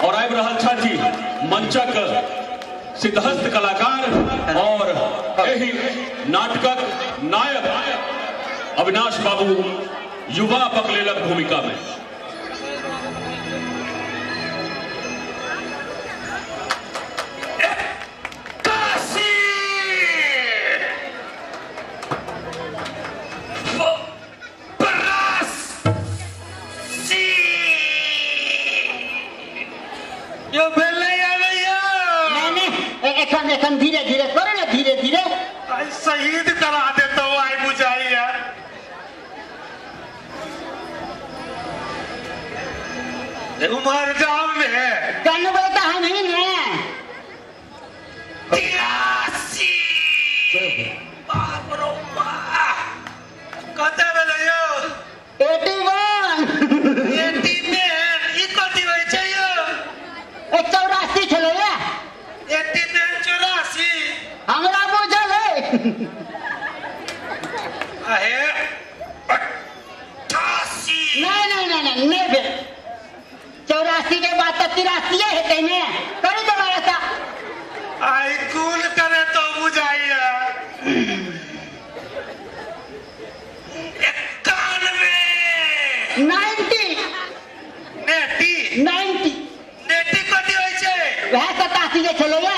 और आबि रहल छथि मंचक सिद्धहस्त कलाकार और एहि नाटकक नायक अविनाश बाबू युवा बकलेलक भूमिका में। यो भेलै आबैया। नहीं नहीं, एखन एखन धीरे धीरे करो ना, धीरे धीरे। आई शहीद करा देतो आई बुझाइया। उमर जाओ ने गनबै तऽ हम ही ने। 83। बाप रो बाप, कते भेलै यौ? 81। 89 ई कथी होइ छै यौ? 84 छलैया। 89 84 हमरा बुझल है। अहे 88। नहीं नहीं नहीं नहीं नहीं भेल। 84 के बाद तऽ 83 हेतै ने। करू दोबारा सा। आई कुल करे तो बुझाइया। 91। 90। नेटी 90। नेटी कथी होइ छै? वएह 87 जे छलैया।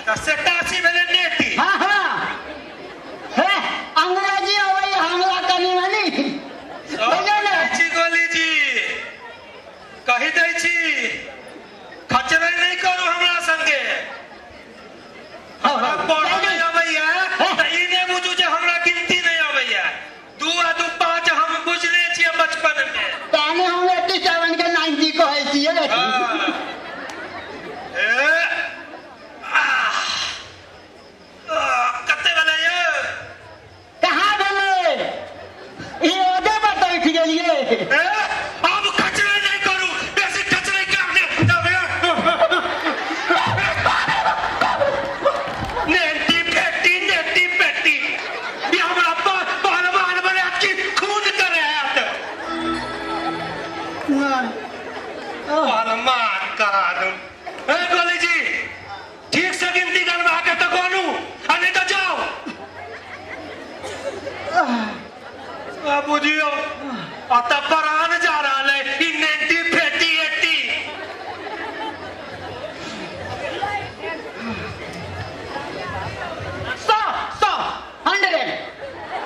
तऽ 87 भेलै नेटी। हाँ हाँ, हे अंग्रेजी अबैया हमरा कनी मनी। बुझलियै ने? छी गोली जी, कहि दै छी खचरै नहि करू हमरा संगे। हमरा पढ़ऽ नहि अबैया तऽ ई नहि बुझू जे हमरा गिनती नहि अबैया। 2 आ 2 5 हम बुझने छियै बचपन मे। तहने हम 87 के 90 कहै छियै। कते भेलै यौ? कहाँ भेलै? ई ओदे पर तऽ उठि गेलियै। आब खचरै नहि करू, बेसी खचरै काम नहि। नेटी पेटी नेटी पेटी ई हमरा पहलवान बनायत कि खून करायत? पहलवान कहा दूं। ए गोली जी, ठीक से गिनती गनबा के तऽ गनू आ नहि तऽ जाउ। बुझियौ अतऽ प्राण जा रहल है ई नेटी फेटी एटी। 100 100 100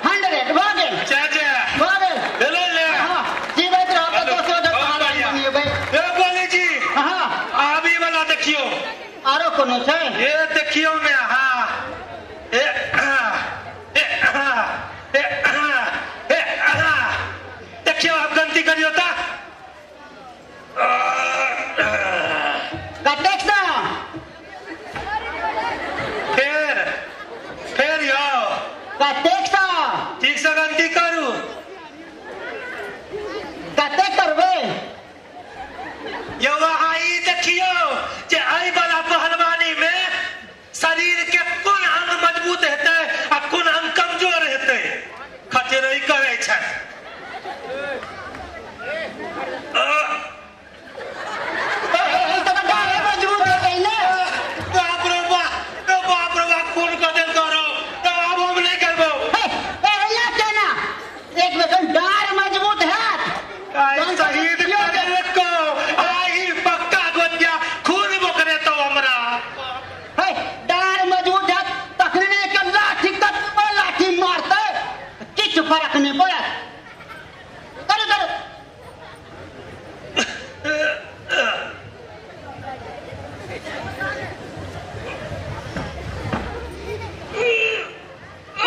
100 भऽ गेल। चाचा भऽ गेल। भेलै ने? हाँ, जीवैत रहब तऽ दोसरो जगह पहलवान बनेबै। ए गोली जी, हाँ आबी वाला देखियौ। आरो कोनो छै? ए देखियौ ने। हाँ ए ए ए ए देखियौ, आब गलती करियौ तऽ। कतेक सँ? फेर फेर यौ कतेक सँ? ठीक से गलती करू। कतेक करबै? यौ अहाँ ई देखियौ जे एहि वाला पहलवानी में शरीर के कोन अंग मजबूत हेतै आ कोन अंग कमजोर हेतै। खचरै करै छथि। ई तऽ डाँरे मजबूत हेतै ने। बाप रे बाप, बाप रे बाप, खून कऽ देल करो। तऽ आब हम नहि करबौ। हे, एना केना? एक बेर डाँर मजबूत हैत। आइ शहीद करे को आइ पक्का गोतिया खून बोकरे तो हमरा। हे, डाँर मजबूत हैत तखने ने एक लाठी कतबो लाठी मारतै किछु फरक नहि पड़त। करू करू।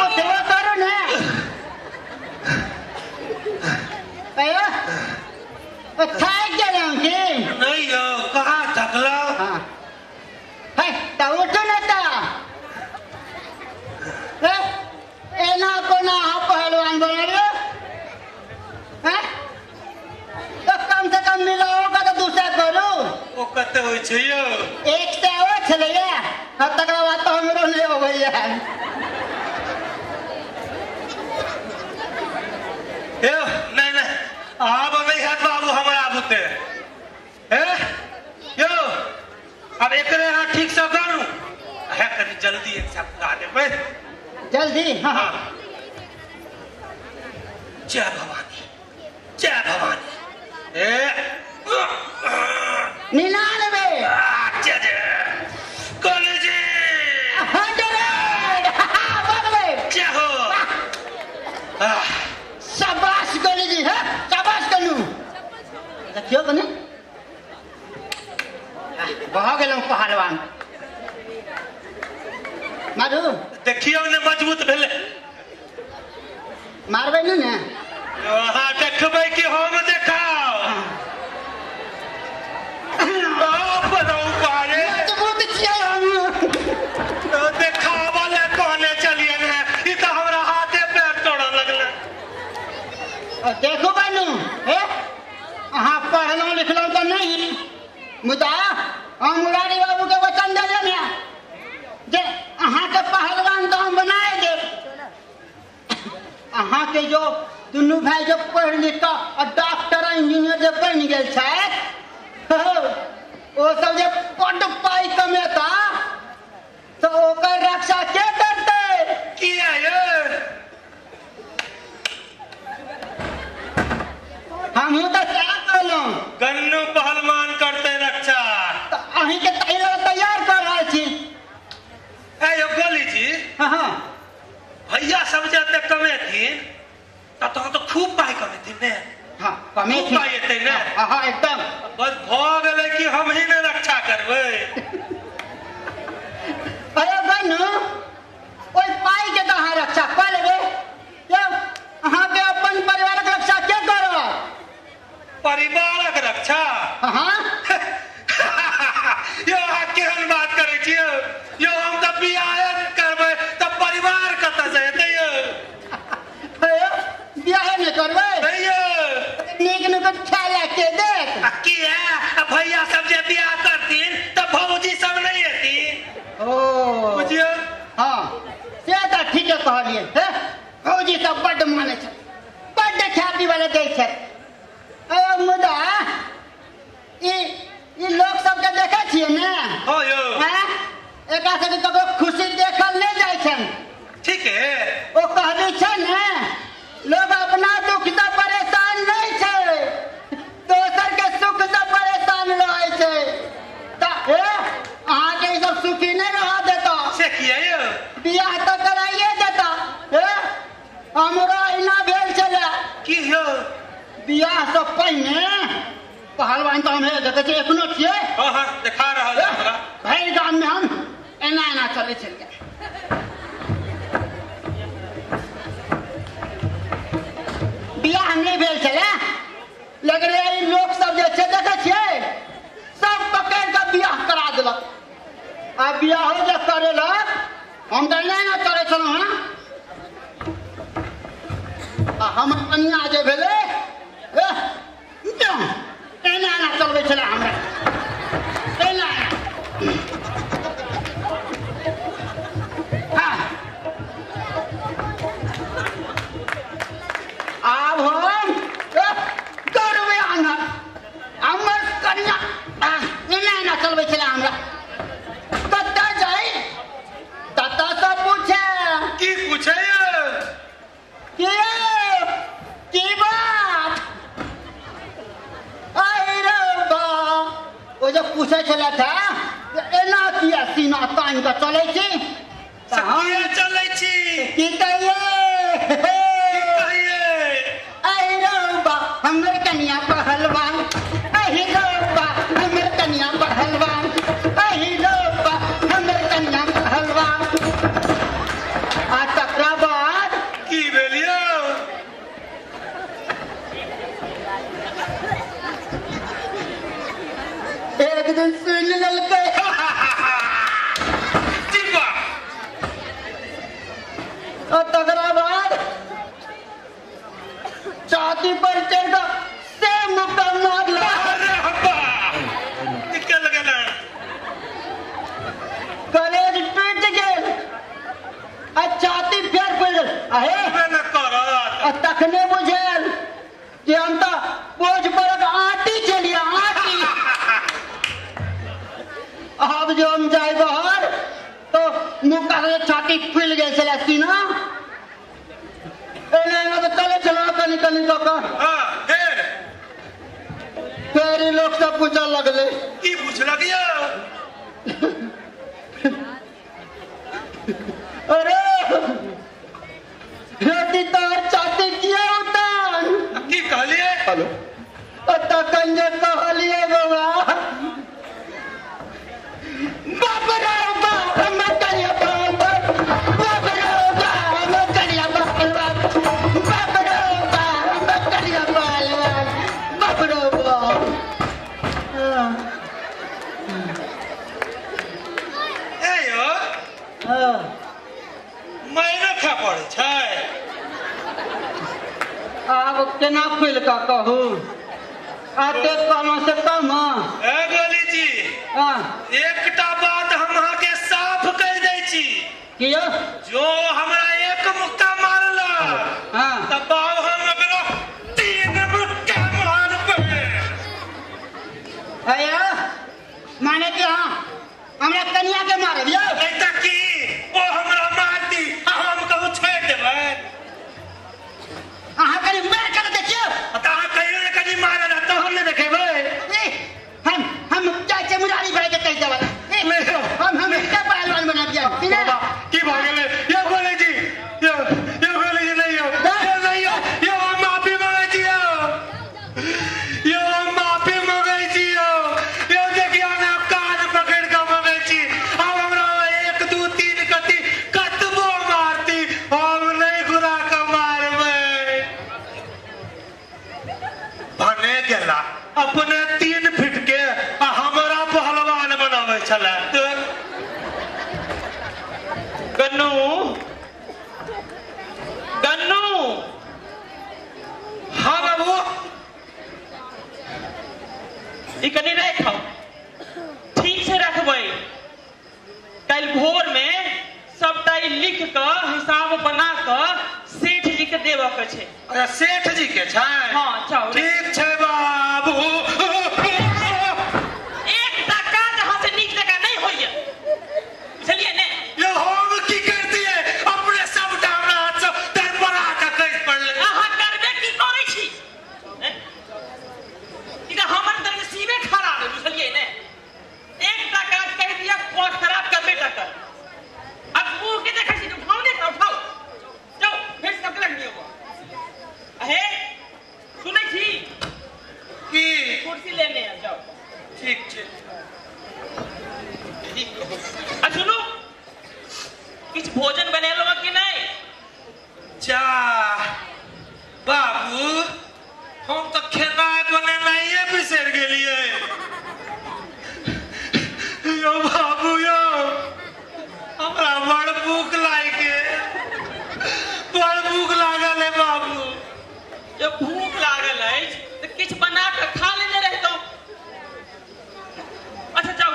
ओतबो करू ने। अयो, थाकि गेलहुँ की? नहि यौ, कहाँ थकलौ? हाँ। हे, तऽ उठू ने तऽ। हे, एना कोना अहाँ पहलवान बनलियै? हैं? तऽ कम से कम मिलाओ कऽ तऽ 200 करू। ओ कते होइ छै यौ? 100 ओ छलैया, आ तकरा बाद तऽ हमरो नहि अबैया। यौ नहि नहि, आब नहि हैत बाबू हमरा बुते। हे यौ ठीक से करू है कनी जल्दी एक साथ पूरा देबै जल्दी। हाँ हाँ जय भवानी जय भवानी। ए 99 जय जय कॉलेज 100 भगले जय हो। शाबाश गोली जी है शाबाश कलू। देखियो कने भऽ गेलहुँ पहलवान। मारू देखियो ने मजबूत भेलै। मारबै नहि ने? अहाँ देखबै कि हम देखाओ। मजबूत छियै हम। देखाबऽ लए कहने चलियै ने ई तऽ हमरा हाथे पैर तोड़ऽ लगलै। देखू बनू हे अहाँ पढ़लहुँ लिखलहुँ तऽ नहीं मुदा हम मुरारी बाबू के वचन देलियै ने जे अहाँके पहलवान तऽ हम बनाए देब। अहाँके जो दुनू भाई जो पढ़ि लिख कऽ आ डॉक्टर इंजीनियर जे बनि गेल छथि ओ सब जे बड्ड पाइ कमेता तऽ ओकर रक्षा के करतै? किया यौ? हमहूँ तऽ सएह कहलहुँ। गन्नू पहलवान करतै रक्षा। तऽ अहीँके तैयार कऽ रहल छी। यौ गोली जी। हाँ भैया सब जे एते कमेथिन तऽ तहन तऽ खूब पाइ कमेथिन ने? हाँ कमेथिन। पाइ एतै ने? हाँ एकदम। बस भऽ गेलै कि हमही ने रक्षा करबै। अरे बनु ओहि पाइके तऽ अहाँ रक्षा कऽ लेबै। यौ अहाँके अपन परिवारक रक्षा के करत? परिवारक रक्षा? हाँ यौ अहाँ केहन बात करै छियै यौ? हम तऽ बियाहे करबै तऽ परिवार कतऽसँ हेतै यौ? बियाहे नहि करबै? नहि यौ। नीक नीक खाय लए के देत? आ किया भैया सब जे बियाह करथिन तऽ भौजी सब नहि हेथिन? ओ बुझियौ। हाँ से तऽ ठीके कहलियै। हे भौजी सब बड्ड मानै छै बड्ड खाय पीबै लए दै छै। मुदा ई लोक सबके देखै छियै ने? हँ यौ। एकरा सबके ककरो खुशी देखल नहि जाइ छनि। ठीक है। ओ कहबी छै ने लोग अपना दुख से परेशान नहीं छै दोसर के सुख से परेशान रहै छै। तऽ अहाँके ई सब सुखी नहि रह देता। से किया यौ? बियाह तऽ कराइए देता। हे हमरो एना भेल छलै। की यौ? बियाह से पहिने पहलवान तऽ हम देखै छियै एखनो छियै। हाँ देखा रहल हमरा। भरि गाममे हम एना एना चलै छलियै। बियाह नहि भेल छलै लेकिन ई लोक सब जे छै देखै छियै सब पकड़ि कऽ बियाह करा देलक। आ बियाहो जे करेलक हम तऽ एना एना चलै छलहुँ हँ। आ हमर कनिया जे भेलै एना एना चलबै छलै हमरा एना एना। हाँ आब हम करबै आन्हर। हमर कनिया एना एना चलबै छलै हमरा। कतऽ जाइ ततऽ सँ पूछे। की पूछे? की बात? अरे बा ओ जे पूछै छलथि एना किया सीना तानि कऽ चलै छी? चलै छी की कहियै? अरे बा हमर कनिया पहलवान अहि बा हमर कनिया पहलवान अहि बा हमर कनिया पहलवान। आ तकरा बाद की भेल यौ? एक दिन सुनि लेलकै। और तकरा बाद छाती पर चढ़ कऽ से मुक्का मारलक। अरे हब्बा निकल गेलै। कलेज टूटि गेल आ छाती फेर पड़ि गेल। अहे आ तखने बुझायल जे हम तऽ बोझ परक आँटी छलियै आँटी। आब जो हम जाय मुक्का से छाती फूल गेल छलै सीना एना एना तऽ चलै छलहुँ कनि कनि कऽ कऽ। हाँ, फेर? फेर ई लोक सब पूछऽ लगलै। की पूछलक यौ? अरे रोटी तोहर छाती किया उतान? की कहलियै? हेलो, तखन जे कहलियै बाबा, बाप रे बाप, हम करिया बाप, बाप रे बाप, हम करिया पहलवान, बाप रे बाप, हम करिया पहलवान, बाप रे बाप। ए यौ, मायरो खाय पड़ै छै? आब केना खुलि कऽ कहू? एते कहलहुँ से कम? ए गोली जी, एकटा बात हम अहाँके साफ कहि दै छी। कियो? जो हमरा एक मुक्का मारलक, तऽ बाब हम एकरा 3 मुक्का मारबै। अया माने कि हाँ हमरा कनिया के मारब यौ? नहि तऽ की, ओ हमरा मारती आ हम कहू छोड़ि देबै? अहाँ कनि मारि कऽ देखियौ। तऽ अहाँ कहियो ने कनि मारल तहन ने देखेबै। हम हम जाइ छियै मुरारी भाई के कहि देबै। हम हिनका पहलवान बनाबियै। की भऽ गेलै यौ गोली जी? यौ यौ गोली जी, नहि यौ, नहि यौ, यौ हम माफी मांगै छी यौ, यौ हम माफी मांगै छी यौ, यौ देखियौ ने कान पकड़ि कऽ मांगै छी। आब हमरा 1 2 3 कति कतबो मारती हम नहि घुरा कऽ मारबै। भने गेला अपने 3 फीट के आ हमरा पहलवान बनाबै छलै। गन्नू, गन्नू। हाँ बाबू। ई कनि राखब, ठीक से रखबै। काल्हि भोर में सबटा ई लिख कऽ हिसाब बना कऽ सेठ जी के देबऽ के छै। अच्छा, सेठ जी के छै? हाँ, जाउ। ठीक छै बाबू। एकटा काज अहाँ से नीक जकाँ नहि होइया, बुझलियै ने? यौ हम की करतियै, अपने सबटा हमरा हाथ सँ धड़फड़ा कऽ खसि पड़लै। अहाँ करबे की करै छी? ई तऽ हमर तऽ नसीबे खराब है, बुझलियै ने? एकटा काज कहि दिअ, खराब करबे टा कर। अब मुँह के देखै छी, उठाउ ने, उठाउ, जाउ फेर सबके रख दियौ। अहे सुनै छी? की? कुर्सी लेने आ जाउ। ठीक छै। आ सुनू, किछु भोजन बनेलहुँ कि नहि? जा बाबू, हम तऽ खेनाइ बनेनाइए बिसरि गेलियै। यौ बाबू यौ, हमरा बड़ भूख लागि गेल, बड़ भूख लागल है बाबू। जब भूख लागल अछि तऽ किछु बना कऽ खा लेने रहितहुँ। अच्छा जाउ,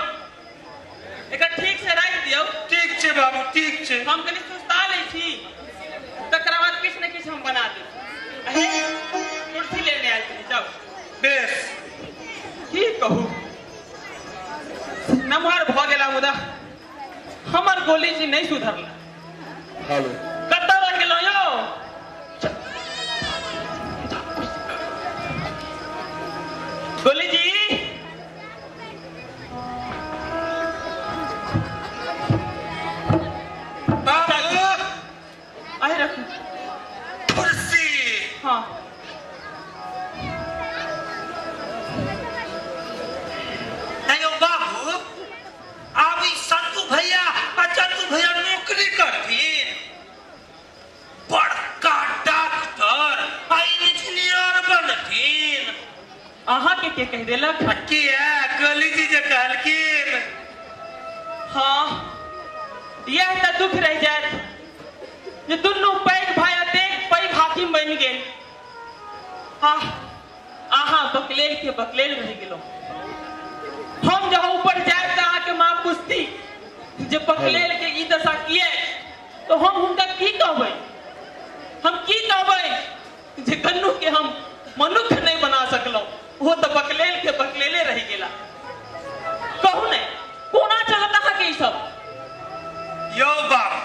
एकर ठीक से राखि दियौ। ठीक छै बाबू, ठीक छै। हम कनि सुस्ता लै छी, तकरा बाद किछु ने किछु हम बना देब। अहे कुर्सी लेने आयल छली, जाउ। बेस। की कहू, नमहर भऽ गेला मुदा हमर गोली जी नहि सुधरला। हेलो, कतऽ रहि गेलहुँ यौ? गोली जी, बाबू। अहे रखू कुर्सी। हाँ। नहीं यौ बाबू, आब ई संतू भैया आ चंदू भैया नौकरी करथिन, बड़का डॉक्टर आ इंजीनियर बनथिन। अहाँके के कहि देलक? आ किया, गोली जी जे कहलखिन। हाँ, यह तऽ दुख रहि जायत जे दुनू पैघ भाई एतेक पैघ हाकिम बनि गेल। हाँ, अहाँ बकलेल के बकलेल रहि गेलहुँ। हम जहाँ ऊपर जायब तऽ अहाँके माँ पूछती जे बकलेल के ई दशा किए, तो हम हुनका की कहबै? हम की कहबै जे गन्नू के हम मनुष्य नहीं बना सकलहुँ, वो तऽ बकलेल के बकलेले रहि गेला। कहू ने, कोना चलत अहाँके ई सब? यौ बाबू,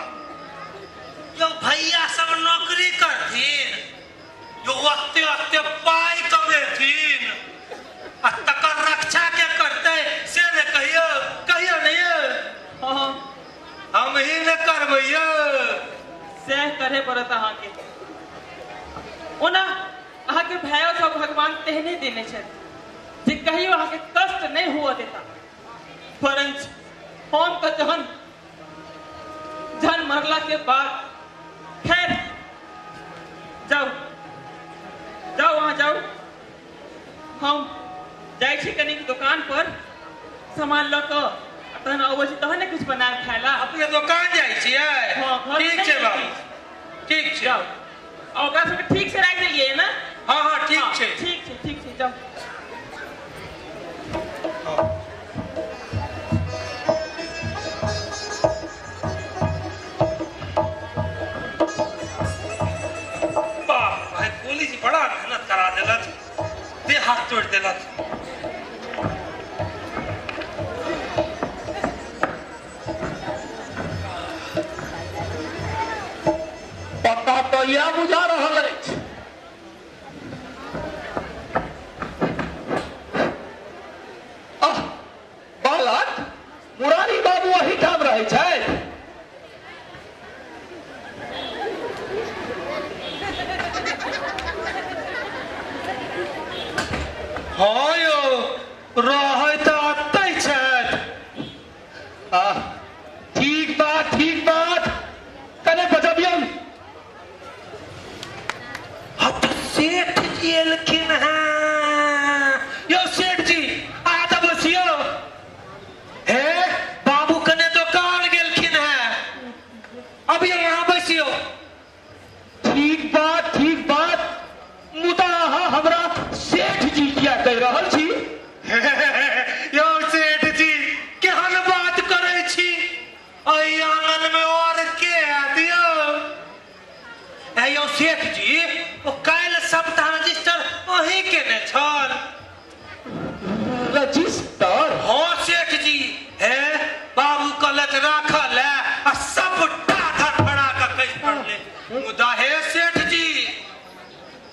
एहने देने छथि जे कहियो अहाँके कष्ट नहि हुअ देता। परंच हम तऽ जहन जहन मरला के बाद, खैर जाउ जाउ अहाँ जाउ, हम जाइ छी कनिक दुकान पर सामान लऽ कऽ तहन अबै छी, तहन ने किछु बनायब खाय ला। अपने दोकान जाइ छियै? हाँ, घर ठीक नहि छै बाबू, जाइ छी। ठीक छै। जाउ, आ ओकरा सबके ठीक से राखि देलियै ने? हाँ हाँ ठीक हाँ, छै। ठीक छै ठीक छै, जाउ। बाप भाई, गोली जी बड़ा मेहनत करा देलक, देह हाथ तोड़ि देलक। पता तऽ इएह बुझा रहल अछि। आह, बालक मुरारी बाबू एहिठाम रहै छथि? हाँ यौ, रहै तऽ अतै छथि। आह, ठीक बात ठीक बात, कने बजबियन। हाँ तऽ सेठ जी एलखिन हैं। यौ सेठ जी, आ तऽ बसियौ। हे बाबू कने दोकान गेलखिन हैं, अभी यहाँ बैसियौ। ठीक बात ठीक बात, मुदा अहाँ हमरा सेठ जी किया कहि रहल छी? यौ सेठ जी, केहन बात करै छी? एहि आंगन में और के आयत यौ? हे यौ सेठ जी, ओ काल्हि सबटा रजिस्टर अहीं केने छल। रजिस्टर? हाँ सेठ जी, हे बाबू कहलक राखल है आ सबटा धड़फड़ा कऽ खसि पड़लै। मुदा हे सेठ जी,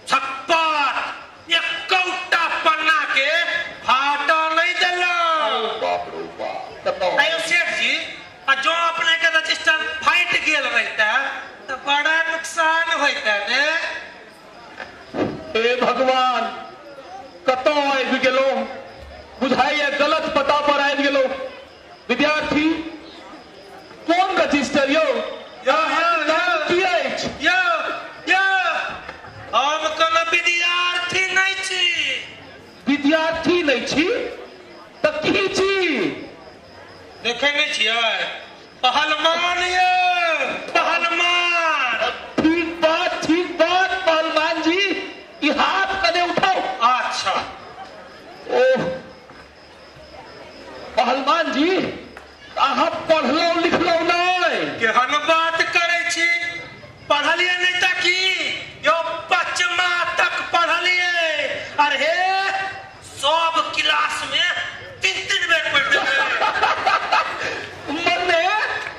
छप्पर एकोटा पन्ना के फाटऽ नहि देलक। बाप रे बाप, कतऽ? अयो सेठ जी, आ जो अपने के रजिस्टर फाटि गेल रहिते तऽ बड़ा नुकसान होइते ने। हे भगवान, कतऽ आबि गेलहुँ? बुझाइए गलत पता पर आबि गेलहुँ। विद्यार्थी, कोन रजिस्टर यौ? यौ, यौ, नाम यौ। की अछि? यौ यौ, हम कोनो विद्यार्थी नहि छी। विद्यार्थी नहि छी तऽ की छी? देखै नहि छियै? पहलवान यौ, पहलवान। ठीक बात ठीक बात, पहलवान जी, ई हाथ कने उठाउ। अच्छा। ओह पहलवान जी, अहाँ पढ़लहुँ लिखलहुँ नहि? केहन बात करै छी? पढ़लियै नहि तऽ की यौ, पचमा तक पढ़लियै। अरे हे, सब क्लास में 3-3 बेर पढ़ि देबै। मने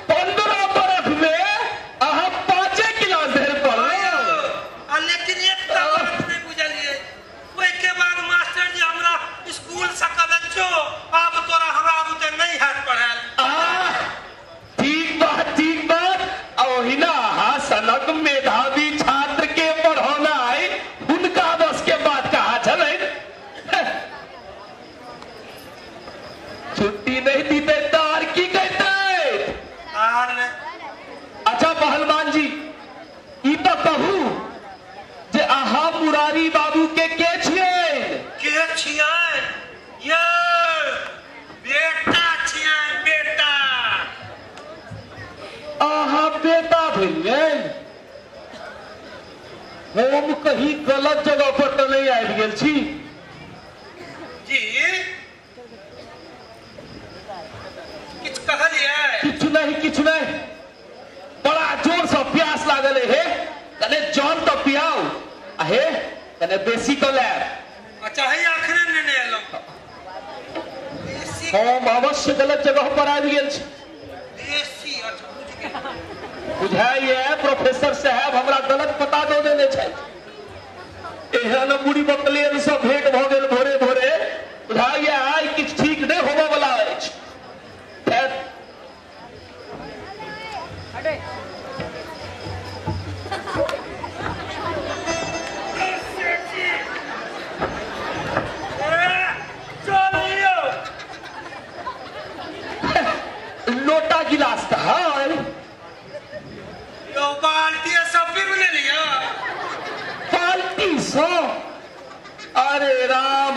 15 बरख में अहाँ 5 क्लास धरि पढ़लहुँ? आ लेकिन एकटा बात नहि बुझलियै, ओहिके बाद मास्टर जी हमरा स्कूल से कहलनि जो, आब तोरा हमरा बुते नहि हैत पढ़ायल। आह, ठीक बात ठीक बात, ओहिना अहाँ सनक मेधावी छात्र के पढ़ौनाइ हुनका बस के बात कहाँ छलनि? छुट्टी नहीं दीते तऽ आर की कहितै? आर नहि। अच्छा पहलवान जी, ई तऽ कहू जे अहाँ मुरारी बाबू के छियनि? के छियनि? यौ बेटा छियनि, बेटा। अहाँ बेटा भेलियनि? हम कहीं गलत जगह पर तऽ नहि आबि गेल छी? जी किछु कहलियै? किछु नहीं किछु नहीं, बड़ा जोर से प्यास लागल है, हे कने जल तऽ पियाउ, आ हे कने बेसी कऽ लायब। अच्छा, हे अखने नेने एलहुँ। बेसी? हम अवश्य गलत जगह पर आबि गेल छी। बेसी, अच्छा बुझि गेल। बुझाइए प्रोफेसर साहब हमरा गलत पता दऽ देने छथि। एहन बुढ़ी बकलेल से भेंट भऽ गेल भोरे भोरे, बुझाइए आइ किछु ठीक नहि होबऽ वाला अछि। खैर,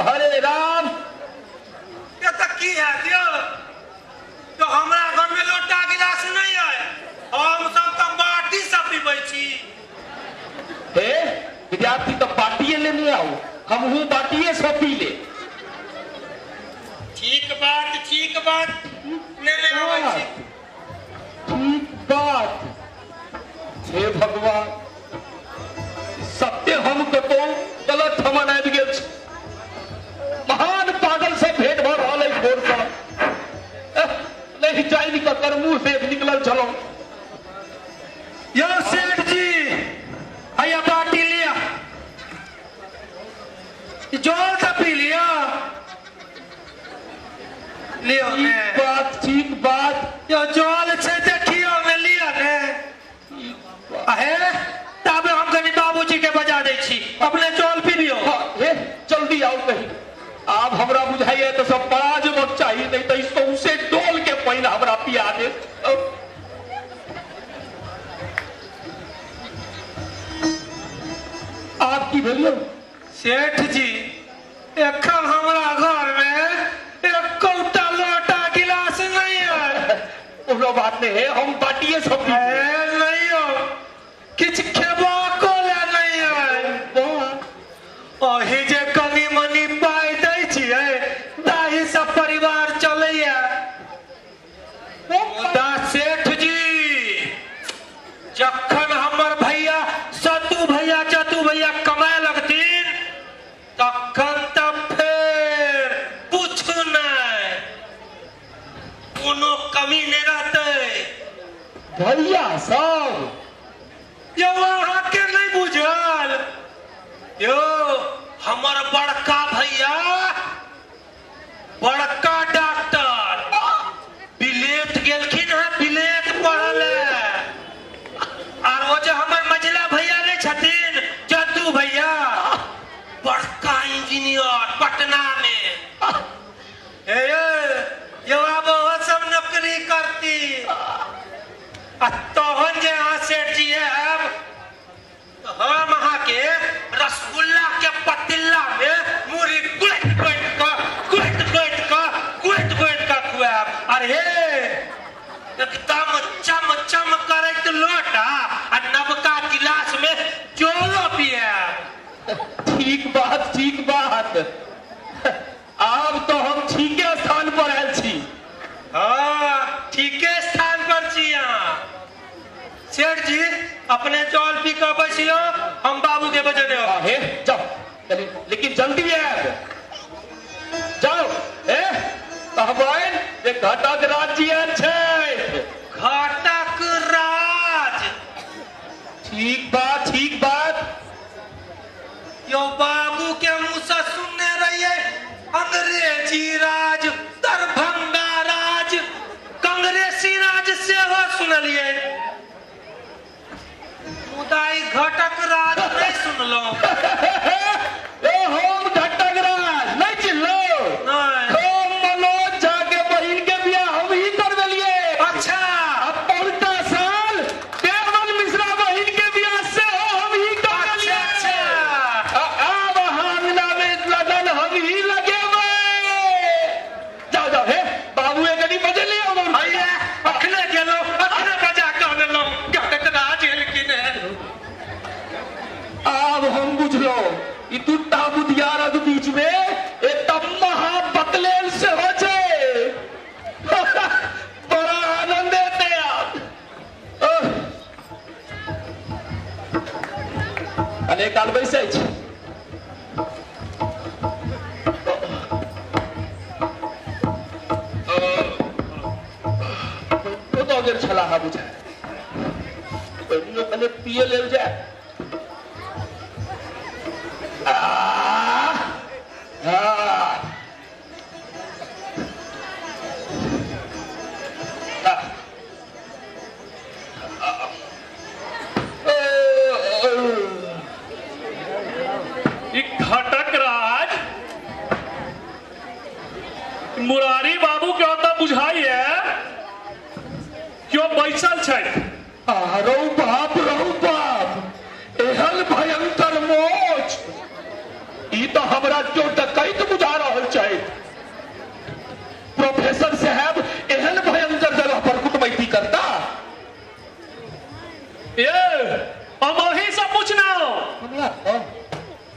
हरे राम। ये तो की है दियो, तो हमरा घर में लोटा गिलास नहीं है, हम सब तो बाटी सब पीबै छी। हे विद्यार्थी तो बाटिए लेने आओ, हमहू बाटिए सब पी ले। ठीक बात, ठीक बात, लेने आबै छी। ठीक बात। हे भगवान, सत्य हम कतौ गलत ठमन आबि गेल छी। महान पागल से भेंट भऽ रहल अछि भोरसँ। नहि जानि ककर मुँह देख निकलल छलहुँ। यौ सेठ जी, हैया बाटी लिअ, जल तऽ पी लिअ। लिअ ने। ठीक बात, ठीक बात। यौ जल छै देखियौ ने, लिअ ने। हे ताबे हम कनि बाबूजी के बजा दै छी, अपने जल पी लियौ। हे जल्दी आओ कहीं, आब हमरा बुझाइए तऽ सब पड़ा जेबक चाही, नहीं तऽ सौंसे डोल के पानि हमरा पिया देत। आब की भेलियौ? सेठ जी, एखन हमरा घर में एकोटा लोटा गिलास नहीं है। कोनो बात नहीं है, हम बाटिए सब नहीं हो, किछु खेबाको ले नहीं है। ओही जे कनि मनि पाइ दै छियै ताहि से परिवार चलैया। मुदा सेठ जी, जखन हमर भैया सतू भैया चतू भैया कमाए लगथिन तखन तऽ फेर पूछू नहि, कोनो कमी नहि रहतै। भैया सब यौ अहाँके नहि बुझल? यौ हमर बड़का भैया बड़का डॉक्टर विलेत गेलखिन हँ, विलेत पढ़ल। आर ओ जे हमर मझिला भैया नहि छथिन जतू भैया, बड़का इंजीनियर पटना में। हे यौ आब ओहो सब नौकरी करती। आ तहन जे अहाँ सेठ जी आयब तऽ हम अहाँके रसगुल्ला के पतिल्ला में मुरही गोति गोति कऽ गोति गोति कऽ गोति गोति कऽ खुआयब। अरे हे एकदम चम चम करैत लोटा आ नवका गिलास में जलो पियाब। ठीक बात, ठीक बात। आब तो हम ठीके स्थान पर आयल छी। हाँ, ठीके स्थान पर छी अहाँ। सेठ जी अपने जल पी कऽ बैसियौ, हम बाबू के बजेने। हे जाओ, लेकिन जल्दी आयब। जाओ। हे कहबनि जे घटक राज जी आयल छै। घटक राज? ठीक बात, ठीक बात। यौ बाबू के मुँह से सुनने रहियै अंग्रेजी राज, दरभंगा राज, कांग्रेसी राज सेहो सुनलियै, मुदा ई घटक राज नहि सुनलहुँ। ए हम घटक राज नहि चिन्हलहुँ? हम मनोज झा के बहिन के बियाह हम ही करबेलियै। अच्छा। आ पौरका साल देवन मिश्रा बहिन के बियाह सेहो हम ही करबेलियै। अच्छा। आब अहाँ अंगना में लगन हम ही लगेबै। जाओ जाओ, हे बाबू कनि बजेलियै। हैया अखने गेलहुँ, अखने बजा कऽ अनलहुँ। घटक राज एलखिन हेँ। आब हम बुझलहुँ ई दूटा बुधियारक बीच में एकटा महाबकलेल सेहो छै। बड़ा आनंद एतै आब। अनेक काल बैसै छी। दऽ गेल छलाह बुझाय, पानियो कने पिए लेल जाय। घटक राज मुरारी बाबू के ओतऽ बुझाइए क्यों बैसल छथि। रौ बाप, रौ बाप, एहन भयंकर मोच, ई तऽ हमरा क्यों डकैत बुझा रहल छै। प्रोफेसर साहब एहन भयंकर जगह पर कुटमैती करता। ये हम अहीं से पूछना,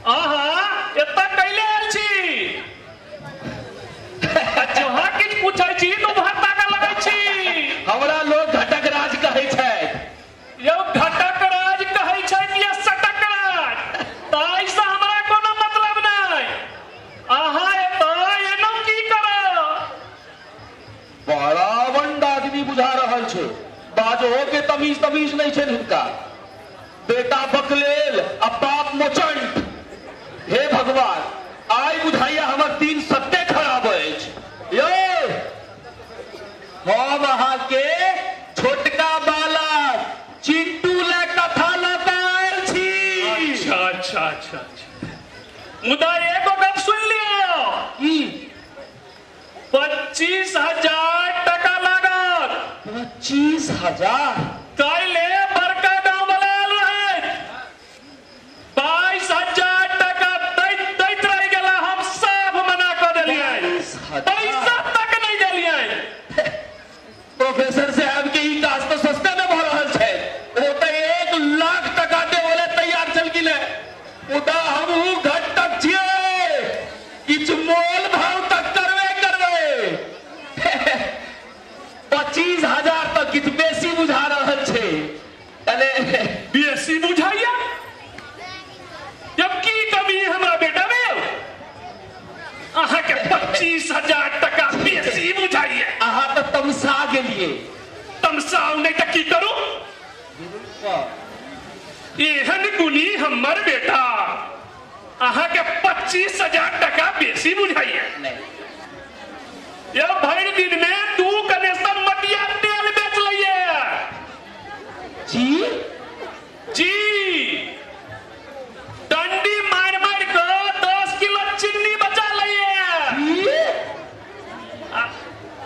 अहाँ एतऽ कैले आयल छी? जहाँ किछु पूछै छी तो उम्हर ताकऽ लगै छी। हमरा लोग घटक राज कहै छै। यौ घटक राज कहै छै या सटक राज, ताहिसँ हमरा कोनो मतलब नहि। अहाँ एतऽ एलहुँ की करब? बड़ा बंड आदमी बुझा रहल छै, बाजो के तमीज तमीज नहीं छै हिनका। बेटा बकलेल आ बाप मोचंड। हे भगवान, आइ बुझाइया हमर दिन सत्ते खराब अछि। यौ हम अहाँके छोटका बालक चिंटू लए कथा लऽ कऽ आयल छी। अच्छा अच्छा अच्छा अच्छा, मुदा एगो गप सुनि लियौ। की? 25,000 टका लागत। 25,000? काल्हि बड़का गाँव वाला आयल रहै, 22,000 टका दैत दैत रहि गेला। हम साफ मना कऽ देलियै, पैसा तक नहि देलियै। प्रोफेसर साहब के ई काज तऽ सस्ते में भऽ रहल छै। ओ तऽ 1 लाख टका देबऽ लए तैयार छलखिन हेँ, मुदा हमहूँ घटक छियै, किछु मोल भाव तऽ करबे करबै। 25,000 तऽ किछु बेसी बुझा रहल छै। अरे बेसी बुझाइया? जब की कमी हमरा बेटा में? अहाँके 25,000 टका बेसी बुझाइया? अहाँ तऽ तमसा गेलियै। तमसाउ नहि तऽ की करू? एहन गुणी हमर बेटा, अहाँके 25,000 टका बेसी बुझाइया? यौ भरि दिन में 2 कनेसर मटिया तेल बेच लैया। जी जी, डंडी मारि मारि कऽ 10 किलो चीनी बचा लैया।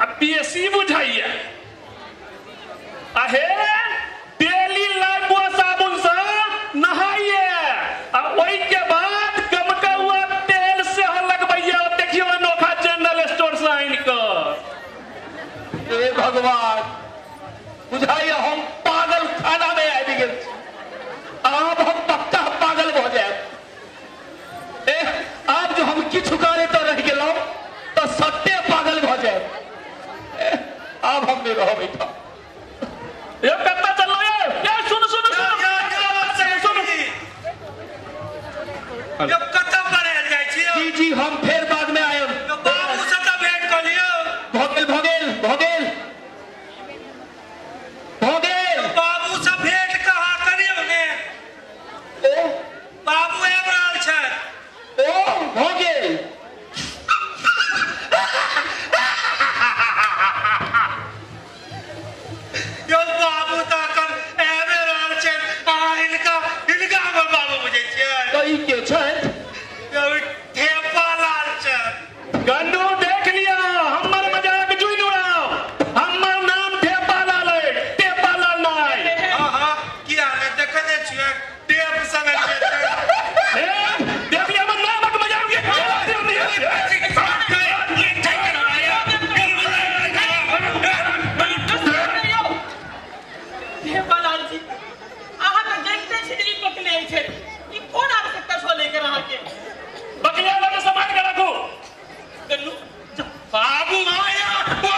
आ बेसी बुझाइया? अहे डेली लाइफबॉय साबुन से नहाइए आ ओहि के बाद गमका हुआ तेल सेहो लगबैया। देखियौ अनोखा जनरल स्टोर से आनि कऽ। हे भगवान, बुझाइया हम पागल खाना में आबि गेल छी। आब हम पक्का पागल भऽ जायब। आब जो हम किछु करे तऽ रहि गेलहुँ तऽ सत्ते पागल भऽ जायब। आब हम नहि रहब एहिठाम। यौ कतऽ चललहुँ यौ? यौ सुनू सुनू सुनू सुनू। यौ कतऽ पढ़ायल जाइ छी? जी जी, हम फेर बाद में आयब। बाबू से तऽ भेंट कऽ लियौ। भऽ गेल भऽ गेल भऽ गेल भऽ गेल। बाबू से भेंट कहाँ करियौ ने? ओ बाबू आबि रहल छथि। ओ भऽ गेल। यौ बाबू तऽ एखन आबि रहल छथि। अहाँ हिनका हिनका हमर बाबू बुझै छियै? तऽ ई के छथि? यौ ठेपा लाल छथि। गन्नू देख लिअ, हमर मजाक जुनि उड़ाउ। हमर नाम ठेपा लाल अछि, टेपा लाल नहि। हँ हँ, किया नहि देखने छियै टेप संगे छै। हे देख लिअ हमर नामक मजाक। लाल जी, अहाँ तऽ देखते छी जे ई बकले छै। ई कोन आवश्यकता छल एकर अहाँके? बकलिया लगे समाज के राखू। गन्नू बाबू आया हटू।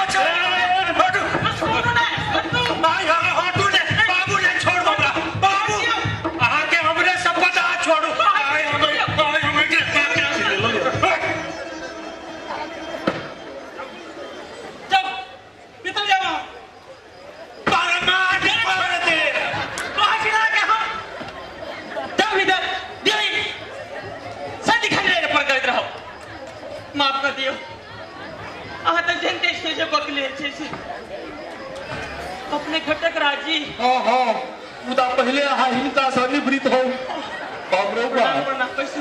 छोड़ू ने गन्नू। आया हटू ने बाबू, ने छोड़ू हमरा बाबू। अहाँके हमरे सब पता, छोड़ू। आय हमे आय हमे जाओ भीतर जाओ। परमाट पर दे कहाँ छी के हम जाओ भीतर। दियो सदिखन रे पर करैत रहो। माफ कर दियौ, अहाँ तऽ जनते छियै जे बकले छै से। अपने घटक राजी। हाँ हाँ, मुदा पहिले अहाँ हिनका सँ निवृत्त होउ। बाप रे बाप। प्रणाम पैसा।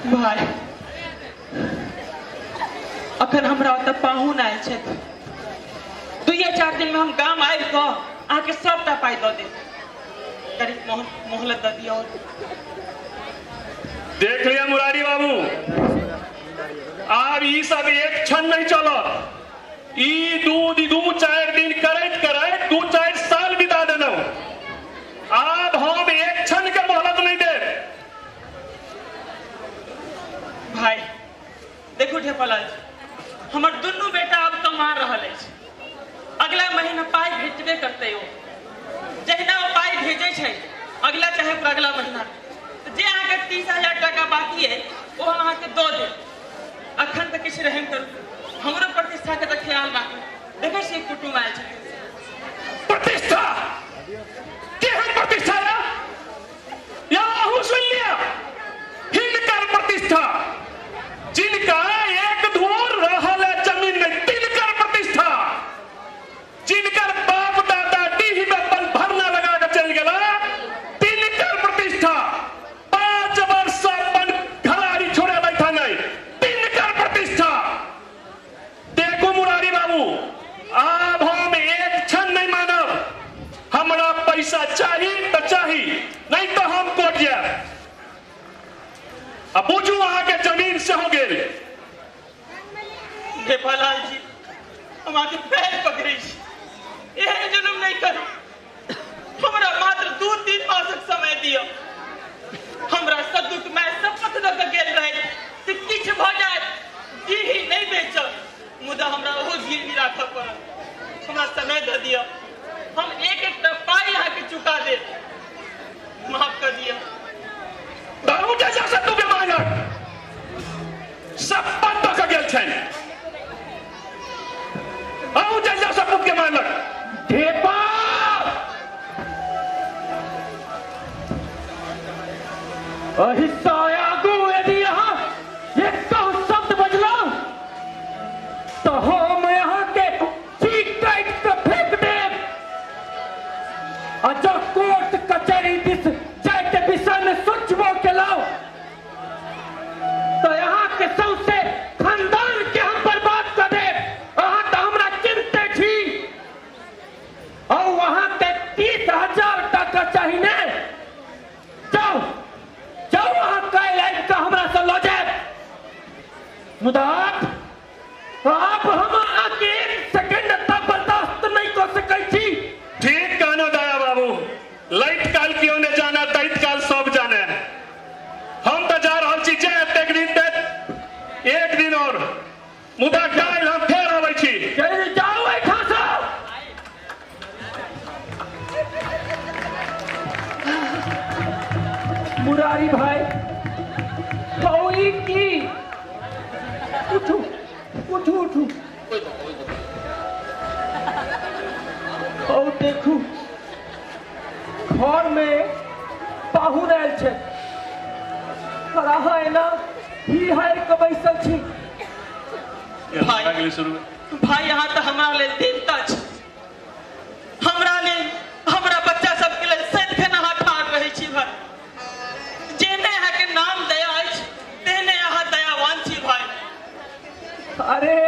भाई अखन हमरा ओतऽ पाहुन आयल छथि। 2-4 दिन में हम गाम आबि कऽ अहाँके सबटा पाइ दऽ देब। करीब मोहलत दऽ दियौ। देख लिया मुरारी बाबू, आब ई सब एक क्षण नहीं चलत। ई दू 4 दिन करैत करैत 2-4 साल बिता देलहुं। आब हम एक क्षण के मोहलत नहीं देब। भाई देखू ढेपालाल जी, हमर दुनू बेटा अब कमा रहल अछि। अगला महीना पाई भेजबे करते हो। जहिना ओ पाई भेजै छै अगला चाहे अगला महीना, जे अहाँके 30,000 टाका बाकी है ओ हम अहाँके दऽ देब। अखन तऽ किछु रहम करू, हमरो प्रतिष्ठा के तऽ ख्याल राखू। देखै छियै कुटुम्ब आयल छथिन। प्रतिष्ठा केहन प्रतिष्ठा या अहूँ सुनि लिअ, हिनकर प्रतिष्ठा जिनका एक धूर रहल है जमीन में, तिनकर प्रतिष्ठा जिनकर बाप दादा डीह में अपन भरना लगा के चलि गेला, तिनकर प्रतिष्ठा 5 वर्ष अपन घरारी छोड़े बैठा नहीं, तिनकर प्रतिष्ठा। देखू मुरारी बाबू, आब हम एक क्षण नहीं मानब। हमरा पैसा चाही तो चाही, नहीं तो हम कोर्ट जायब। आ बुझू अहाँके जमीन से हो गेल। ढेपालाल जी, हम अहाँके पैर पकड़ै छी, एहन जुलुम नहीं करू। हमरा मात्र 2-3 मासक समय दिअ। हमरा सदुक माय शपथ दऽ कऽ गेल रहै से किछु भऽ जायत डीही नहि बेचब, मुदा हमरा ओहो गिरवी राखऽ पड़ल। हमरा समय दऽ दिअ, हम एक एकटा पाइ अहाँके चुका देब। माफ कऽ दिअ। दारू जैसा सत्तू के मांगक शपथ दऽ कऽ गेल छनि। अहूँ जैसा सपूत के मानलक। ढेपा, हिस्सा आगू यदि अहाँ एक शब्द बजलहुँ तो हम यहाँ के चीख काटि कऽ फेंक देब। आ जँ कोर्ट कचहरी दिस जायके विषय में सोचबो केलहुँ तो यहाँ के सौंसे खानदान के हम बर्बाद कर देब। अहाँ तो हमरा चिन्हते छी। और वहां के 30,000 टाका चाही ने, जाओ जाओ अहाँ काल्हि आबि कऽ हमरा से लऽ जायब। मुदा आप हम अहाँके 1 सेकेंड तक बर्दाश्त नहीं कऽ सकै छी। ठीक कहनो दया बाबू, लाइट काल क्यों ने जाना, दैत काल सब जाने। हम तो जा रहल छी, जे एतेक दिन तक एक दिन और, मुदा काल्हि हम फेर अबै छी। चलि जाउ एहिठाम सँ। मुरारी भाई, कहू ई की? उठू उठू उठू। औ देखू, घर में पाहुन आयल छै और अहाँ एना ही हारि कऽ बैसल छी। भाई, भाई अहाँ तऽ हमरा लेल देवता छी। हमरा लेल, हमरा बच्चा सबके लेल सदिखन अहाँ ठाढ़ रहै छी भाई। जेहने अहाँके नाम दया अछि तेहने अहाँ दयावान छी भाई। अरे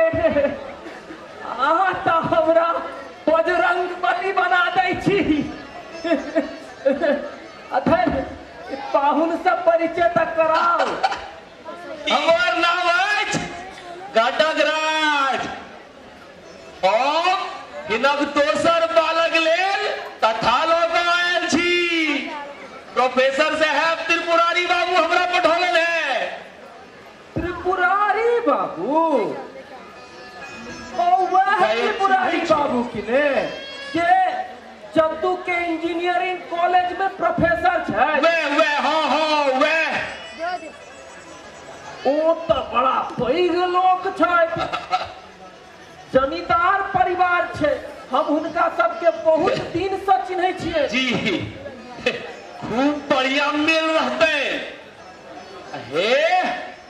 अहाँ तऽ हमरा बजरंग बली बना दै छी। अथन पाहुन से परिचय तक कराओ। हमर नाम अछि घटकराज। हम हिनक दोसर बालक लेल कथा लऽ कऽ आयल छी। प्रोफेसर साहब त्रिपुरारी बाबू हमरा पठौलन है। त्रिपुरारी बाबू? ओ वह त्रिपुरारी बाबू की ने जे जद्दू के इंजीनियरिंग कॉलेज में प्रोफेसर छै। वे वे हाँ हाँ वे। ओ तो बड़ा पैघ लोक छै, जमींदार परिवार छै। हम हुनका सबके बहुत दिन से चिन्है छियै। जी खूब बढ़िया मिल रहते हे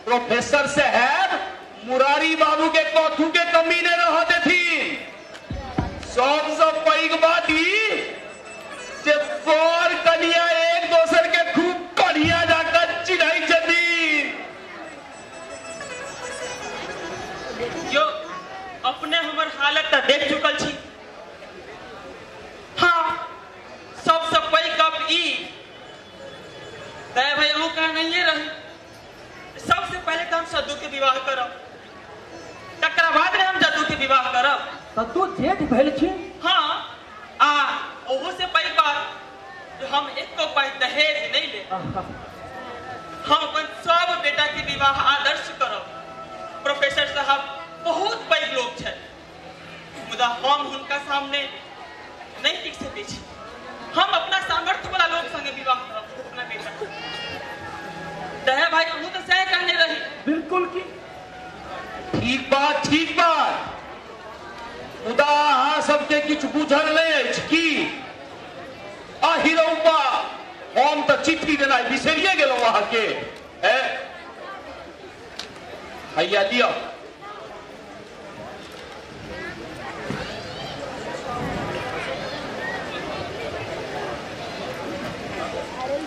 प्रोफेसर साहब। मुरारी बाबू के कथू के कमी नहीं रह देथिन। सबसे पैघ बात ई जे वर कनिया एक दोसर के खूब बढ़िया जाकर चिन्है छथिन। यो अपने हमर हालत तऽ देख चुकल छी। हाँ, सबसे पैघ गप ई तय भाई अहूँ कह नहीं रही सबसे पहले तो हम सद्दू के विवाह करब, तकरा बाद में हम जद्दू के विवाह करब। सद्दू जेठ भेलखिन? हाँ, आ ओहो से पैघ बात जो हम एको पाई दहेज नहीं ले, हम अपन सब बेटा के विवाह आदर्श करब। प्रोफेसर साहब बहुत पैघ लोग छथि, मुदा हम हुनका सामने नहीं टिक सकै छी। हम अपना सामर्थ्य वाला लोग संगे विवाह करब अपना बेटा। दया भाई अहूँ तो सह कहने रही। बिल्कुल की ठीक बात, ठीक बात। मुदा अहाँ सबके किछु बुझल नहीं अछि की? अहिरौबा, हम तऽ चिट्ठी देनाइ बिसरिए गेलहुँ अहाँके। हैया लिअ।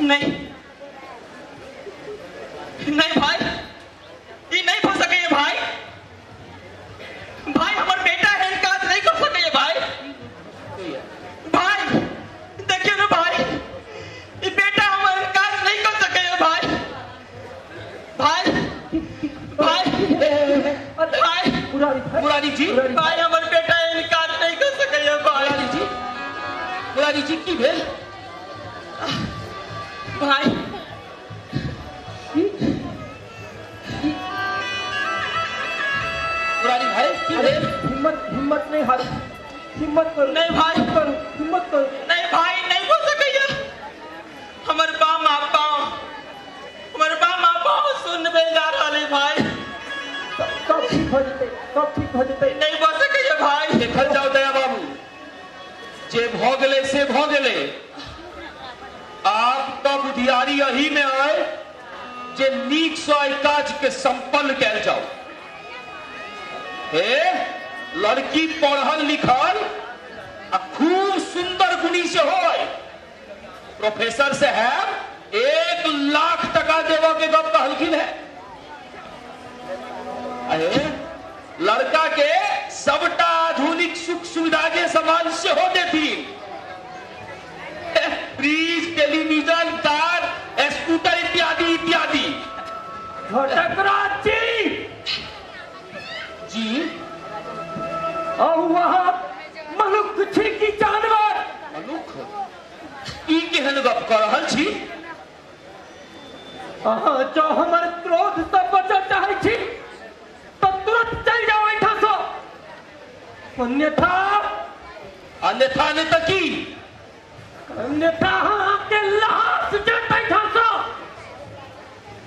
नहीं नहीं भाई, ये नहीं हो सके भाई। भाई हमार बेटा है, काज नहीं कर सके भाई। भाई देखियो ना भाई, ये बेटा हमारे काज नहीं कर सके भाई। भाई भाई भाई मुरारी जी, भाई हमार बेटा है, काज नहीं कर सके भाई। मुरारी जी, मुरारी जी की भेल भाई? मुरारी भाई की भेल? हिम्मत, हिम्मत नहीं हारी, हिम्मत करो। नहीं भाई करो, हिम्मत करो। नहीं भाई नहीं हो सके। हमर बामा पाँव, हमर बामा पाँव सुन भेल जा रहा है भाई। सब ठीक हो जते, सब ठीक हो जते। नहीं हो सके भाई। देखल जाओ दया बाबू, जे भ गेलै से भ गेलै। आप तो बुधियारी यही में आए जे नीक से एहि काज के संपन्न कैल जाओ। हे लड़की पढ़ल लिखल आ खूब सुंदर गुणी से होय। प्रोफेसर साहब 1 लाख टका देवा के गप कहलखिन है। अरे लड़का के सबटा आधुनिक सुख सुविधा के सामान से हो देथिन। फ्रिज, टेलीविजन, कार, स्कूटर इत्यादि इत्यादि। घटकराज जी जी, और वहाँ मनुष्य छी की जानवर? मनुष्य ई केहन गप कर रहल छी? अहाँ जो हमर क्रोध से बचऽ चाहै छी तो तुरंत चल जाओ एहिठाम सँ, अन्यथा अन्यथा नहीं तऽ की? अन्यथा अहाँके लाश जात एहिठाम सँ।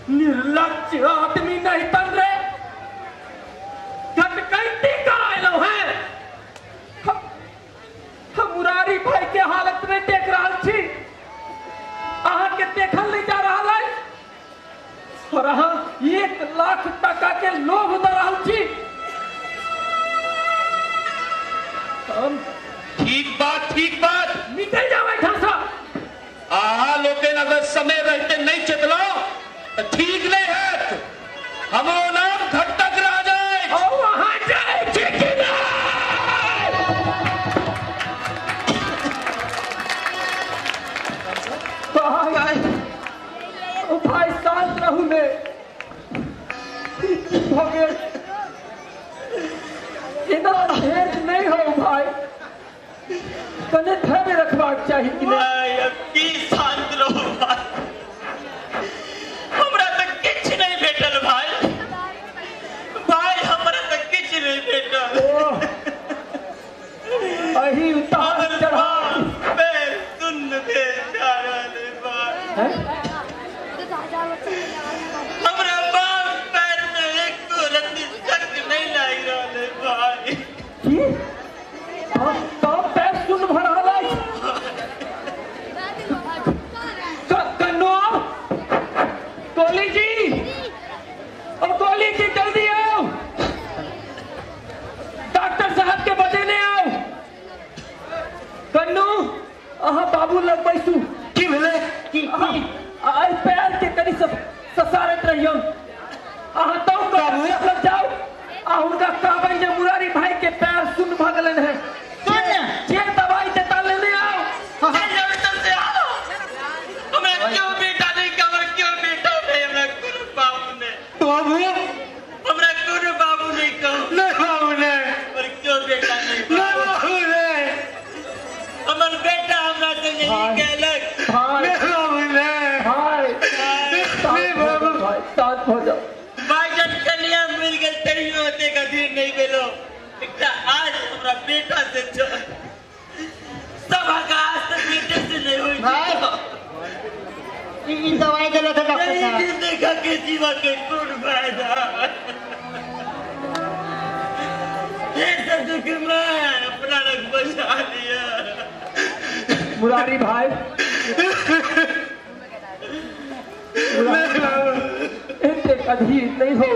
निर्लज्ज आदमी नहीं तन रे, घटकैती करायलहुँ हैं। हम मुरारी भाई के हालत नहीं देख रहल छी, अहाँके देखल नहीं जा रहल अछि और अहाँ 1 लाख टका के लोभ दऽ रहल छी। हम ठीक बात, ठीक बात। निकल जाओ एहिठाम सँ। अहाँ लोकनि अगर समय रहते नहीं चेतलहुँ तऽ ठीक नहीं हैत। हमरो नाम घटक राज अछि। अहाँ जाइ छी कि नहि? भाई, ओ भाई शांत रहू ने। भऽ गेल, एना धैर्य नहीं हो भाई, कने धैर्य रखबाक चाही कि नहीं? भाई अब की शांत रहो भाई, हमरा तऽ किछु नहीं भेटल भाई। भाई हमरा तऽ किछु नहीं भेटल। अही उतार चढ़ाव पैर सुन्न भेल जा रहल भाई। हमरा बाप पैर में एको रत्ती शक नहीं लागि रहल भाई। की तब पैर सुन्न भऽ रहल अछि? कन्नू, गोली जी, ओ गोली जी जल्दी आओ, डॉक्टर साहब के बजेने आओ। कन्नू अहाँ बाबू लग बैसू। की भेलै? की आई पैर के कनि ससारैत रहियौ। अहाँ तो लग जाओ आ हुनका कहबै जे मुरारी भाई के पैर सुन्न भऽ गेलनि है। जे दवाई देता लेने आओ। हमरा क्यों बेटा नहीं, हमर क्यों बेटा नहीं, हमरा कोनो बाप नहीं। बाबू हमरा कोनो बाबू नहीं कहो। नहीं बाबू नहीं। पर क्यों बेटा नहीं? नहीं बाबू नहीं। हमर बेटा हमरा से नहीं कहलक। नहीं बाबू नहीं। भाई नहीं बाबू। भाई शांत हो जाओ। भाई जन कन्या मिल गेल तैयो ओते गधीर नहीं भेलो। एकटा आज हमरा बेटा से छो सब आकाश से बेटे से नहीं होई। भाई ई दवाई देलक डॉक्टर साहब। दिन देखा के जीवा के कोन फायदा। ये सब दुख में अपना रख बचा लिया। मुरारी भाई एतेक अधीर नहीं हो।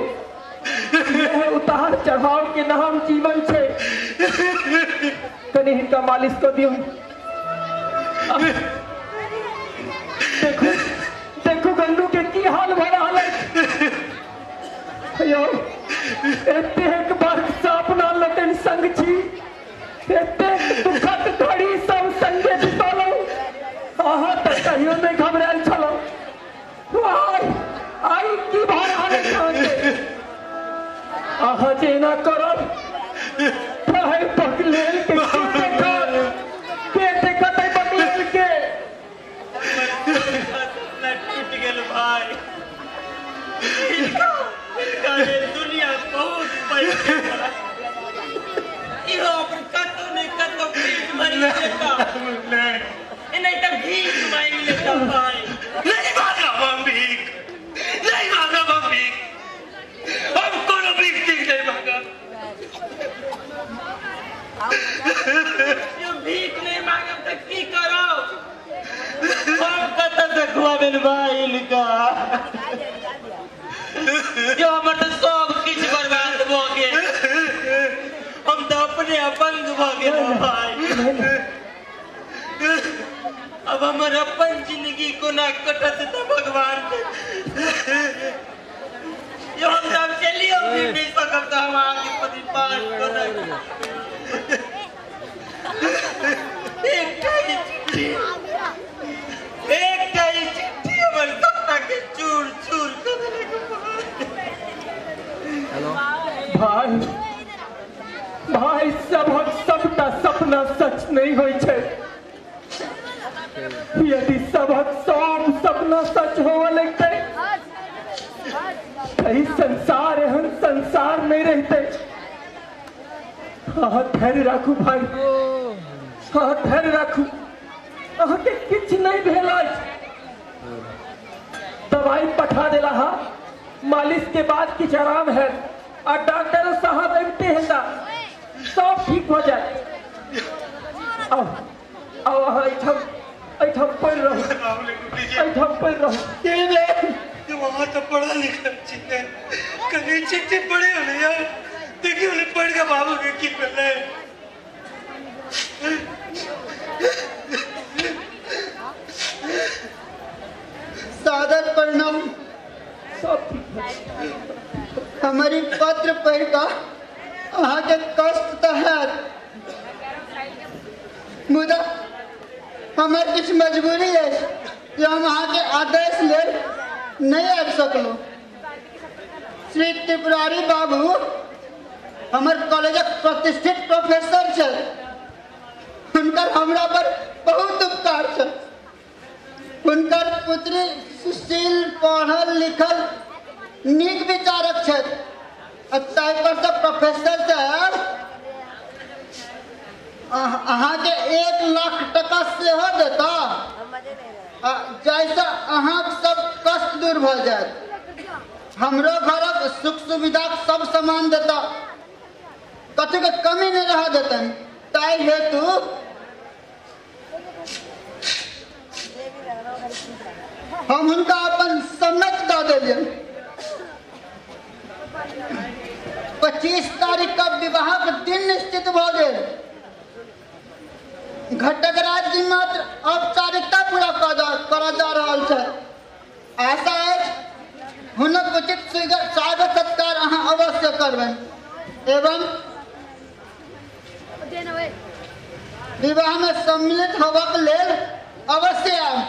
यह उतार चढ़ाव के नाम जीवन छे। कनी हिनका मालिश कर दियो। देखो देखो गंडू के की हाल भ रहल अछि। यौ एतेक वर्ष अपना लोकनि संग छी, एतेक दुखक घड़ी सब संगे बितौलहुँ। अहाँ तऽ कहियो नहि घबरायल छलहुँ। आइ की भऽ रहल अछि अहाँके? अहाँ जे एना करब तऽ बकलेल के देखत, के देखत एहि बकलेल के? टूट गेल भाई। हिनका लेल दुनिया बहुत पैघ। इहो अपन कतौ नहि कतौ भीख भरि लेता। नहीं तऽ भीख मांगि लेता भाई। नहीं मांगब हम भीख, नहीं मांगब हम भीख। हम कोनो भीख ठीक नहीं मांगब। यो भीख नहीं मांगब तऽ की करब? हम कतऽ से खुआबेन भाई हिनका? यो हमर तऽ सब किछु बर्बाद भऽ गेल। हम तऽ अपने अपंग भऽ गेलहुँ भाई। अब हमर अपन जिंदगी कोना कटत तऽ भगवान। यो हम तऽ चलियो भी नहीं सकब तऽ हम अहाँके परिवार कोना। एकटा ई चिट्ठी, एकटा ई चिट्ठी हमर सपना के चूर चूर कऽ देलक। भाई भाई सबक सबटा सपना सच नहीं होइ छै। यदि सबक सब सपना सच होवऽ लगतै तऽ ई संसार एहन संसार नहीं रहतै। अहाँ धैर्य राखू भाई, अहाँ धैर्य राखू। अहाँके किछु नहीं भेल अछि। दवाई पठा देला हा, मालिश के बाद किछु आराम है आ डॉक्टर साहब अबिते हेता सब ठीक हो जाए। आओ आओ अहाँ एहिठाम एहिठाम पड़ि रहू, एहिठाम पड़ि रहू। वहाँ तो पढ़ा लिखा छियै, कनी चिट्ठी पढ़ी होने यार। देखियो ने पढ़ के बाबू के की भेलै। सादर प्रणाम। सब ठीक है। हमारी पत्र पढ़ कऽ अहाँके कष्ट तऽ हैत, मुदा हमर किछु मजबूरी अछि जे हम अहाँके आदेश लेल नहीं आबि सकलहुँ। श्री त्रिपुरारी बाबू हमर कॉलेजक प्रतिष्ठित प्रोफेसर छथि। हुनकर हमरा पर बहुत उपकार छनि। हुनकर पुत्री सुशील पढ़ल लिखल नीक विचारक छथि आ ताहि पर से प्रोफेसर साहब अहाँके 1 लाख टका सेहो देता जाहिसँ अहाँके सब कष्ट दूर भऽ जायत। हमरो घरक सुख सुविधाक सब सामान देता, कथीके कमी नहीं रह देतनि। ताहि हेतु हम हुनका अपन सम्मत दऽ देलियनि। 25 तारीख का विवाहक दिन निश्चित भऽ गेल। घटकराज जी मात्र औपचारिकता पूरा करऽ जा रहल छै। आशा अछि हुनक उचित स्वागत सत्कार अहाँ अवश्य करबनि एवं विवाह में सम्मिलित होबाक लेल अवश्य आयब।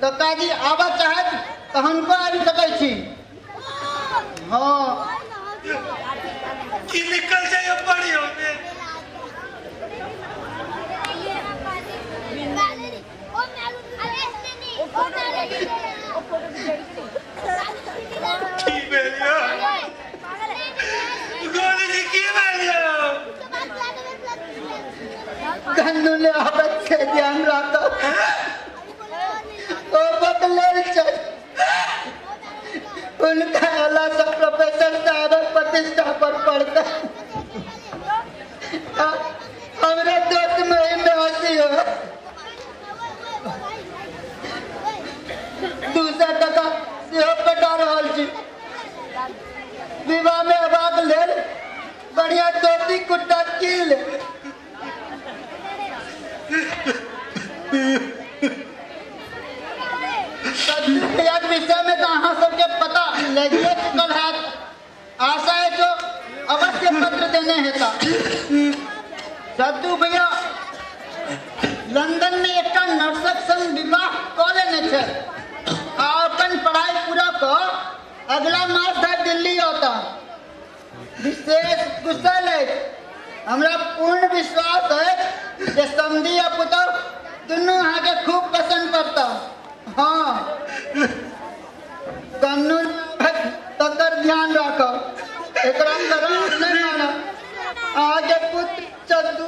काकाजी आबऽ चाहत तऽ हुनको आबि सकै छी। ई निकल जाइए पढ़ियो में। की भेल यौ गोली जी, की भेल यौ? गन्नू ने आबत से ध्यान राखो, ओ बकलेल छै, उनका अला सब प्रोफेसर साहब प्रतिष्ठा पर पड़ता। हमरा दोस्त में हंसी हो 200 टका सेहो पटा रहल छी। विवाह में अबाक लेल बढ़िया धोती कुर्ता कीन ले। सदुपयोग विषय में तो अहाँ सबके पता लगिए चुकल हैत। आशा है जो अवश्य पत्र देने हेता। सद्दू भैया लंदन में एकटा नर्सक संग विवाह कऽ लेने छै आ अपन पढ़ाई पूरा कऽ अगला मास धरि दिल्ली औता। विशेष कुशल अछि, हमरा पूर्ण विश्वास अछि जे समधी आ पुतहु दुनू अहाँके खूब पसंद पड़ता। हाँ, कन्नू तकर ध्यान राखब, एकरा खराब नहीं मानब। अहाँके पुत्र चंदू।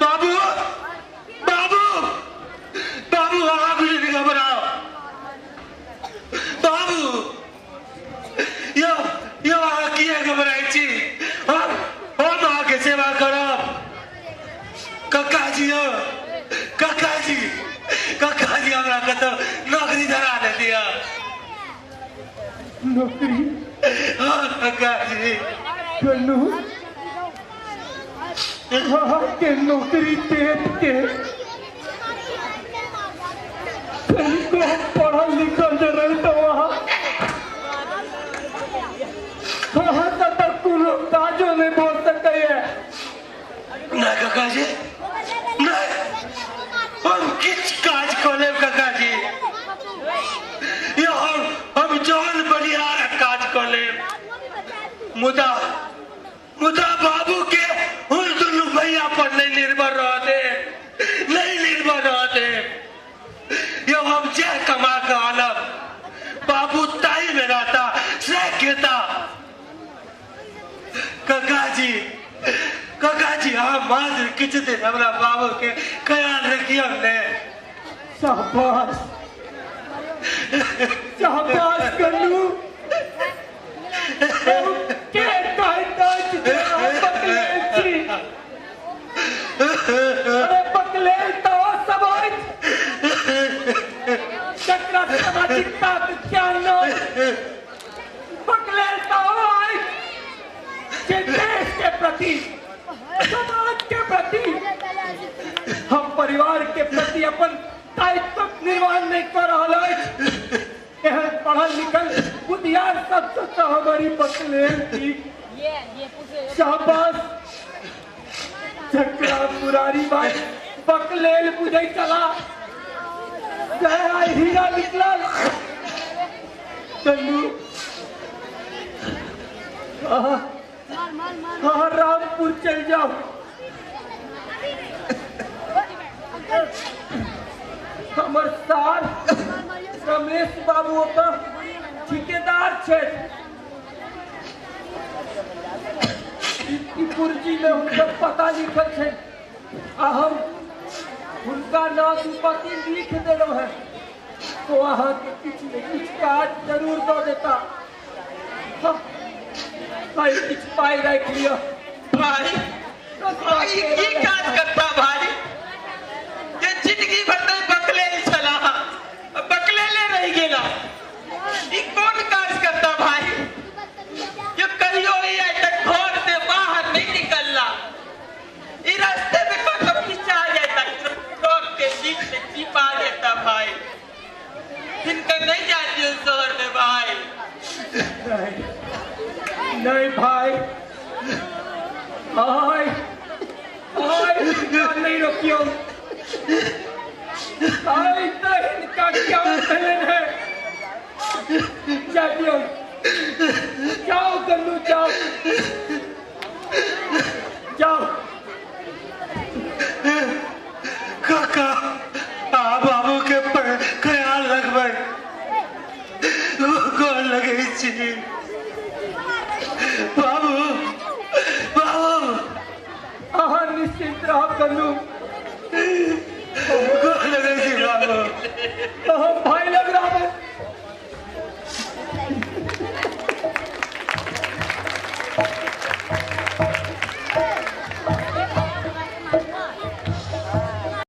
बाबू बाबू बाबू, अहाँ नहीं घबराओ बाबू। यो यो अहाँ किया घबराइ छी? हम अहाँके सेवा करब। कक्का जी यौ, कक्का जी, कक्का जी हमरा कतौ नौकरी धरा देतियै। नौकरी? हाँ कक्का जी। कन्नू अहाँके नौकरी देख के कनिको हम पढ़ल लिखल जे रहितहुँ अहाँ तऽ कोनो काजो नहि भऽ सकैए। नहि काका जी, नहि, हम किछु काज कऽ लेब काका जी। यौ हम जौन बनिहारक काज कऽ लेब, मुदा मुदा बाबू के उन दुनू भैया पर नहीं निर्भर रहते, नहीं निर्भर रहते। यौ हम जे कमा कऽ आनब बाबू ताही में रहता से खेता। काका जी, काका जी, हाँ मात्र किछु दिन हमरा बाबू के ख्याल रखियौ ने। शाबाश शाबाश कन्नू, के कहैत अछि जे अहाँ बकलेल छी? अरे बकलेल तऽ ओ सब अछि जकरा सामाजिकताक ज्ञान नहि। बकलेल तऽ ओ अछि जे देश के प्रति, समाज के प्रति, हम परिवार के प्रति अपन दायित्वक निर्वहन नहि कऽ रहल अछि। एहन पढ़ल लिखल बुधियार सबसँ तऽ हमारी बकलेल थी। शाबाश, जकरा मुरारी भाई बकलेल बुझै चला आइ हीरा निकलल। चलू हाँ, रामपुर चल जाओ। हमर सार रमेश बाबू ओतऽ ठिकेदार छथि। ई पुर्जी में हुनकर पता लिखल छै आ हम हुनका नाम दुपति लिख देलहुँ हैं, तो अहाँके किछु ने किछु काज जरूर दऽ देता। हाँ, भाई किछु पाइ राखि लिअ। भाई भाई की काज करता भाई? ये जिंदगी भर तक बकलेल छला, बकलेले रहि गेला। ई कोन काज करता भाई? ये कहियो ही आइ तक घर से बाहर नहीं निकलला। ई रास्ते में कतौ खिंचा जाता, ट्रक के बीच में चिपा जाता भाई। जिनका नहीं जाती शहर में भाई। नहीं नहीं भाई, आय आय नहीं रोकियो। आय तो इनका क्या भेलन है? जाय दियौ, जाओ कन्नू, जाओ जाओ। काका आ बाबू के ख्याल रखबै, गोर लगै छी बाबू। बाबू अहाँ निश्चिंत रहब कन्नू, गोर लगै छी बाबू। अहाँ